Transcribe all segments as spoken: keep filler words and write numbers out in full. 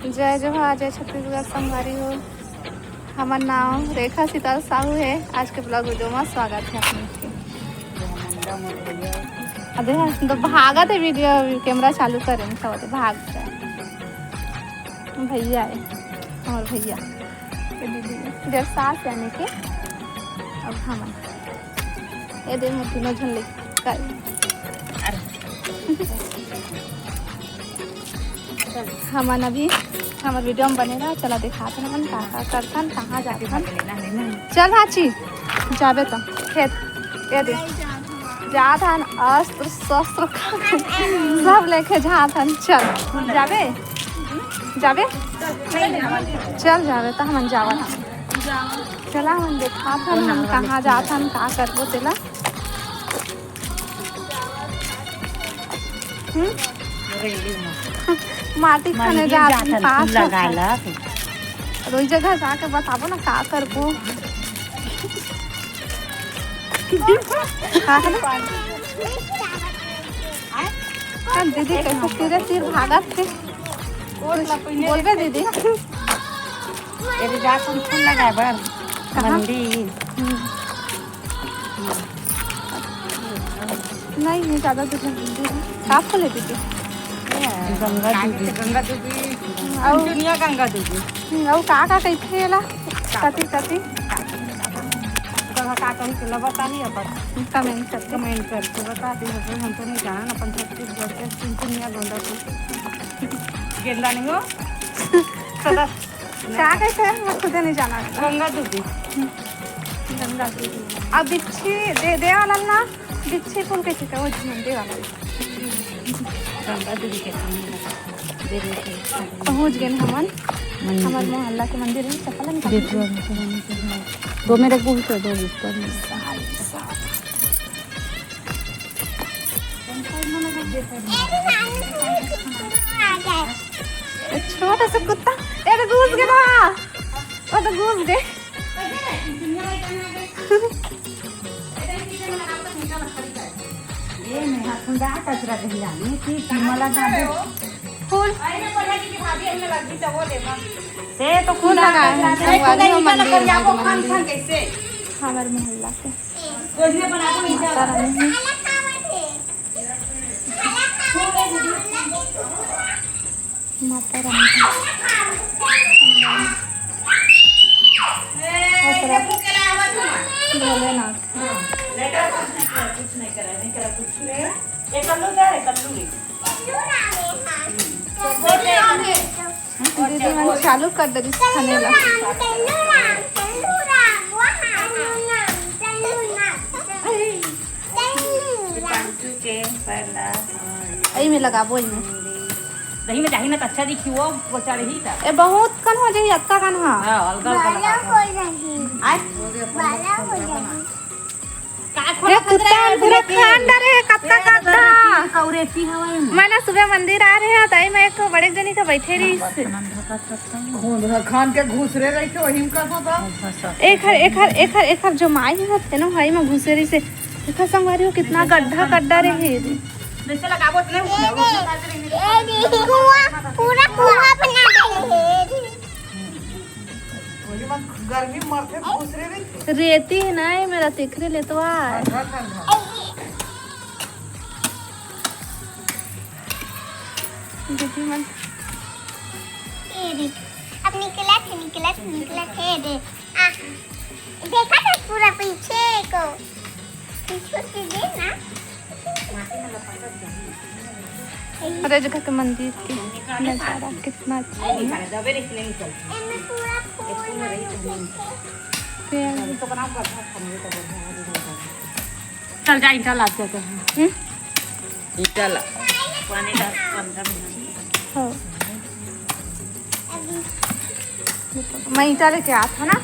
जय जोहार, जय छत्तीसगढ़ संगवारी हो। हमर नाम रेखा सीताल साहू है। आज के vlog video में स्वागत है आप लोग के। अरे हाँ, तो भागत है video, camera चालू करे में सब भाग जाए। भैया है, हमारे भैया, ये दीदी, इधर सास यानी के, अब हम, ये दे मोर तीनों झन ले कर। हमन अभी हमर video में बने रहा। चला दिखात हन हमन का का करथन, कहाँ जाथन। चल भाची, जाबे तो खेत, ये दे जात हन अस्त्र शस्त्र सब लेके जात हन। चल जाबे, जाबे, चल जाबे तो हमन जावत हन। चला हमन दिखात हन हमन कहाँ जात हन, का करबो तेला। हम्म? माटी खने जात हन, का लगाला। रोई जगह जाके बताबो ना का करबो। का है ना? हाँ, दीदी कैसे तीरे तीर भागत थे। बोलबे दीदी। एदे जात हन फूल लगाए बर। कहाँ? मंदिर। हम्म। नहीं, ये ज्यादा दूर नहीं है। का फूल है दीदी? गंगा दूबी। गंगा दूबी। और चुनिया गंगा दूबी। हम्म, और का का कहिथे एला? कति कति? का का कहिथे ला बताही अपन। Comment करके। Comment करके बता दे, हम तो नहीं जानन अपन छत्तीसगढ़ के चुनचुनिया गोंदा फूल। गेंदा नहीं हो? सदा का कहिथे, मैं खुदे नहीं जाना। गंगा दूबी। गंगा दूबी। अब बिच्छी दे, दे वाला ना, बिच्छी फूल कहिथे, वो झंडे वाला। गंगा दूबी के पहुँच गए हमन। मंदिर। हमर मोहल्ला के मंदिर है, चप्पल निकाल। गेट वाला के मंदिर है। दो मेरे को भी कर दो, ऊपर में। एक छोटा सा कुत्ता, ए तो घुस गया, वो तो घुस गए। ए, मैं हाथ में डाल कचरा कहीं जाने की, की मला डाल दे। फूल। ए, तो फूल फूल लगा है, कचरा दे। संगवारी हो, मंदिर है, मंदिर। हमारे मोहल्ला के। माता रानी है। माता रानी है। ओकरा भोलेनाथ। दीदी मन चालू कर दे रिस खने ला। एही में लगाबो, एही में। दही में जाही ना त अच्छा दिखी, वो, वो चढ़ही त। ए, बहुत कन हो जाही, अतका कन हा। हाँ, अलगा, अलगा लगाबो। आय? ए, कुत्ता पूरा खान डरे हे, कतका गड्ढा। कौरेती हवा ये। मैं ना सुबह मंदिर आ रहे हैं, ताई मैं एक ठो बड़े जनी का बैठे रही। खान के घुसरे रही थे, वही में कहा था। एखर, एखर, एखर, एखर जो माई है, तेनो भाई में घुसरे से। देखा संगवारी हो, कितना गड्ढा, गड्ढा रहे। जैसे लगाबो उतने कुआं, पूरा कुआं बना दे। वही बात, गर्मी मरते घुसरे रही। रेती है ना, ये मेरा तेखरे लेतवा है। ठंडा, ठंडा। दीदी मन। ये देख, अब निकला थे, निकला थे, निकला थे, ये देख। आ, देखा था पूरा पीछे को। पीछे से दे ना। अरे जगह के मंदिर के नजारा कितना अच्छा है। एमे पूरा फूल मन उठे थे। पेड़। चल जा, ईंटा लाद के आते हैं। हम्म? ईंटा ला। पानी डाल, पंद्रह मिनट। हाँ। मैं ईंटा लेके आत हूँ ना।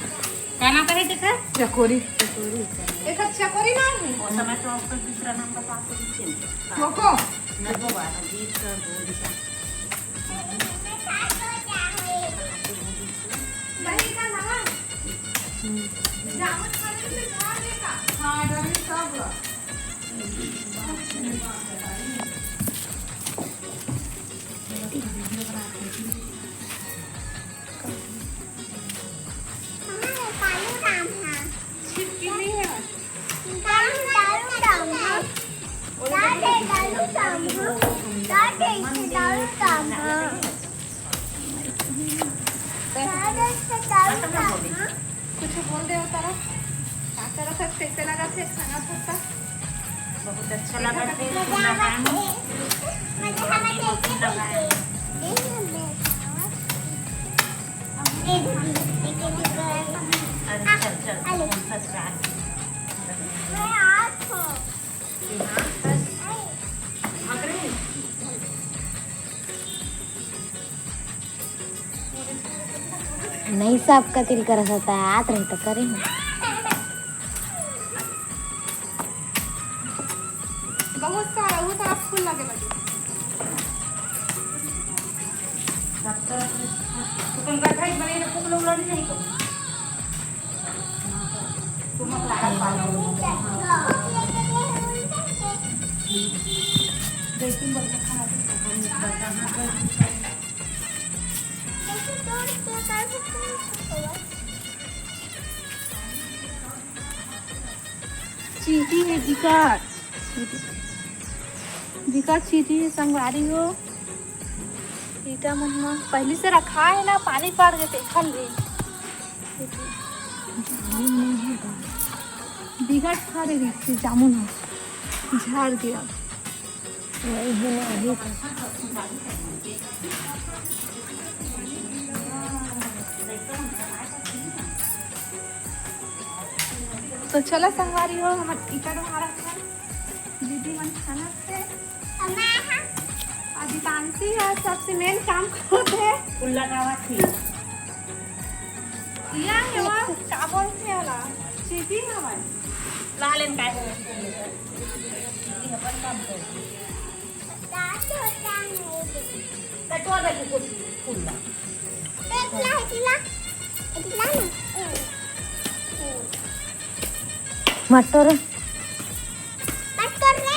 का नाम करे तेकर? चकोरी। एक चकोरी ना है। वो समय तो आपको दूसरा नाम बता के दीजिए। कोको। नगो बार, बीस का, दो का। दही का ना। हाँ, दही सब। बोल दे उतारा, का करत हस, कैसे लगत हे खाना पत्ता? बहुत अच्छा लगत हे, फूल लगाए हूँ। मजा आवा थे। बहुत फूल लगाए हूँ। अरे चल, चल, अरे। कौन सा चाट? मैं आज हूँ। हाँ, बस। भाग रही। नहीं, सबका तिल कर सकता है, आत रही तो करे। बहुत सारा, वो तो आप फूल लगे लगे। तो कौन का खाई बने तो फूल उड़ा नहीं को। तुम लागा पालो। देखिन बच्चा खाना तो खाने का। चींटी हे बिकट, बिकट चींटी हे संगवारी हो। ईटा मन म पहिली से रखा हे ना, पानी पड़ गे तेखर ले। बिकट फरे रहिसे जामुन ह, झर गे अब। वही है ना, अभी तो। तो चलो संगवारी हो, हमर ईटा डोहारा था, दीदी मन खाना से। अधिकांशी ह सबसे मेन काम करत हे। फूल लगावत हे। या हे वो, का बोलथे ओला? चींटी हवय। ला लेन काय बोलथे? चींटी अपन काम करथे। कटवा दे कुकुर फूल ला। इतना, इतना, इतना ना। मत तोड़। मत तोड़ रे।